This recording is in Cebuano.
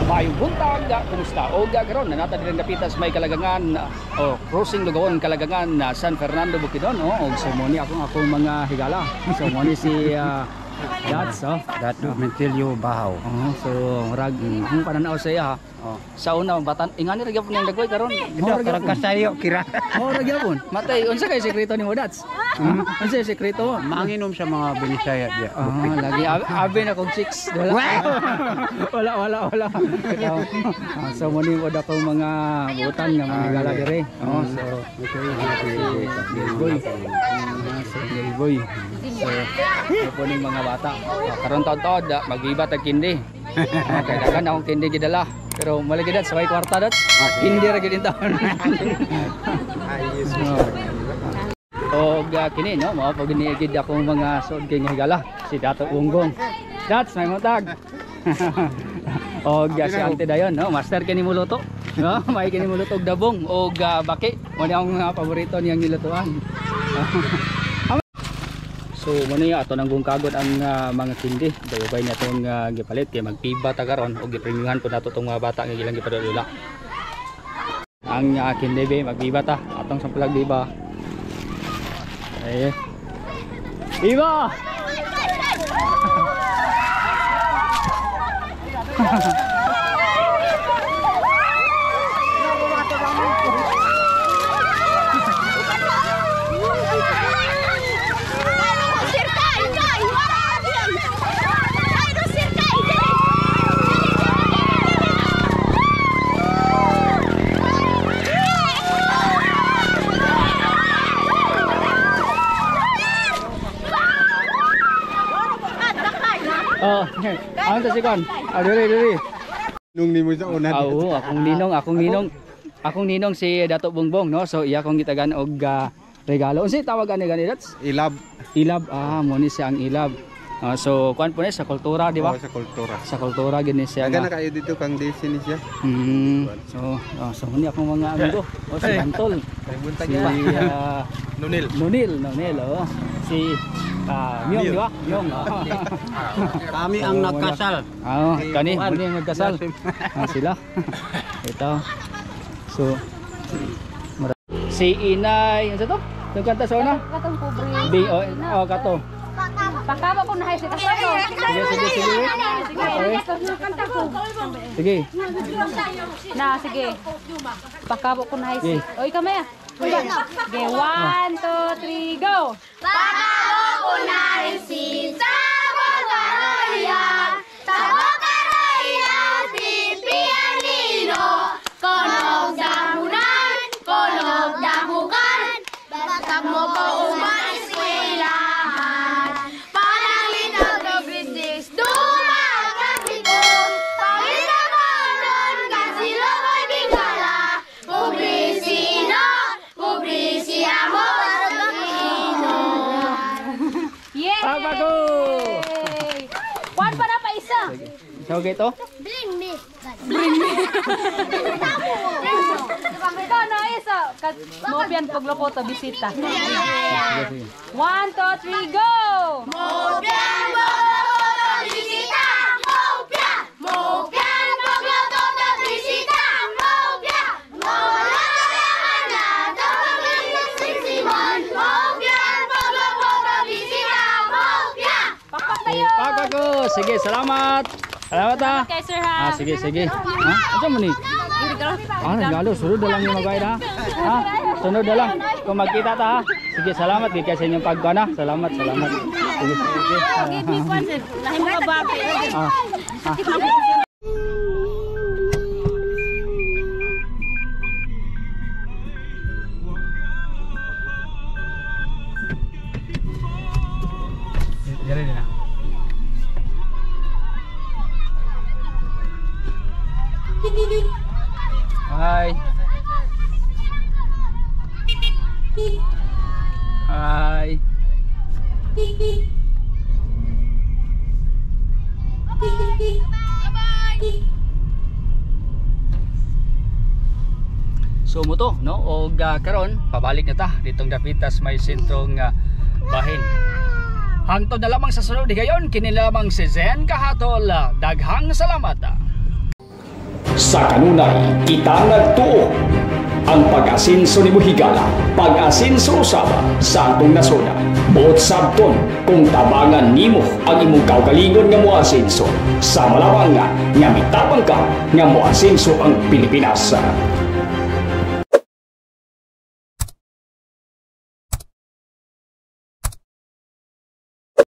Maayong buntag, kumusta? Og karon nanata diri dapita sa may Kalagangan o crossing Lugawon Kalagangan na San Fernando Bukidnon, no? Og so mo ni akong akong mga higala. So mo ni si Dats, oh. Dato Mentilio Bahaw. Oh, so rag ang pananaw sa iya ha. Oh. Sa una batan ingani ra gyapon niyang dagway karon. Ito karang kasayo kira. Mao ra gyapon. Matay unsa kay sekreto nimo Dats? Unsa sekreto mo? Manginom sa mga Binisaya diya. Ah, lagi abi na kog chicks. Wala. Wala wala wala. Ito. Ah, so mo ni pod akong mga butan nga mga higala dire. Oh, so si Boy. Si Boy. So po ning mga bata. Karon taon-taon magiba tag kindi. Okay, daghan akong kindi gidala. Pero malagi dat sa way kwarta dat. Kindi ra gid taon. Ayos. Og kini no, mao pag gid akong mga suod kay nga higala si Dato Unggong. Dats may mutag. Og si Ante dayon no, master kini muluto. No, may kini muluto og dabong og baki. Mo ni akong mga paborito niyang gilutuan. So mo niya ato nang gungkagon ang mga kindi. Dayobay niya tong gipalit kay magpiba ta karon og gipremyuhan pud nato tong mga bata nga ilang gipadula. Ang kindi be magbiba ta atong sampulag biba. Eh. Biba. Oh, ano ta si Kon? Ah, diri diri. Nung nimo sa una. Oo, akong ninong, akong ninong. Akong ninong si Dato Bongbong no. So iya akong gitagan og regalo. Unsay tawag ani gani Dats? Ilab. Ilab. Ah, mo ni siya ang ilab. So kuan po ni sa kultura, di ba? Oh, sa kultura. Sa kultura gini siya. Dagan na kayo dito kang desi ni siya. So, so mo ni akong mga amigo. Oh, si Bantol. Si Nunil. Nunil, Nunil, oh. Si Myong, di ba? Myong. Kami ang nagkasal. Ah, kani, muni ang nagkasal. Ah, sila. Ito. So si Inay, ano to? Yung kanta sa una? Katong pobre. Bi, oh, oh, kato. Pakaba ko na hay sa kasal. Sige, sige, sige. Okay. Sige. Na, sige. Pakaba ko na hay si. Oy, kamaya. Sige, 1, 2, 3, go. Pakabo ko na si Sabokaroya, Sabokaroya, si Pianino. Konog damunan, konog damukan, basta mo ko umaeskwelahan. Parang litag ng British, dumakasiko, pawid ako nun, kasi loko'y bigala. Pobre si Ino, pobre si Amo, Ino. Yay! Papa ko! One pa na pa isa. So, okay to? Bring me. Bring me. Ikaw na isa. Mopian pagloko to bisita. 1, 2, 3, go! Mopian pagloko to bisita! Mopian! Mopian pagloko to bisita! Mopian! Mawala kaya na tawagin na si Simon! Mopian pagloko to bisita! Mopian! Pakpak tayo! Pakpak ko! Sige, salamat! Salamat ha! Kay Sir ha! Ah, sige, sige. Ha? Ano mo ni? Ah, regalo. Sunod na lang yung magbayad ha? Ha? Sunod na lang. Kung magkita ta ha? Sige, salamat. Gid kayo sa inyong pagkuhan ha? Salamat, salamat. Sige, sige. Ah, ah. Diri na. Hi. Hi. So mo to no og karon pabalik na ta ditong dapitas may sentrong bahin. Hangtod na lamang sa sunod higayon, kini lamang si Zen Kahatol. Daghang salamat. Sa kanunay, kita nagtuo ang pag-asinso nimo higala, pag-asinso usab sa atong nasod. Buot sabton kung tabangan nimo ang imong kaugalingon nga moasinso. Sa malawang nga, nga mitabang ka nga moasinso ang Pilipinas.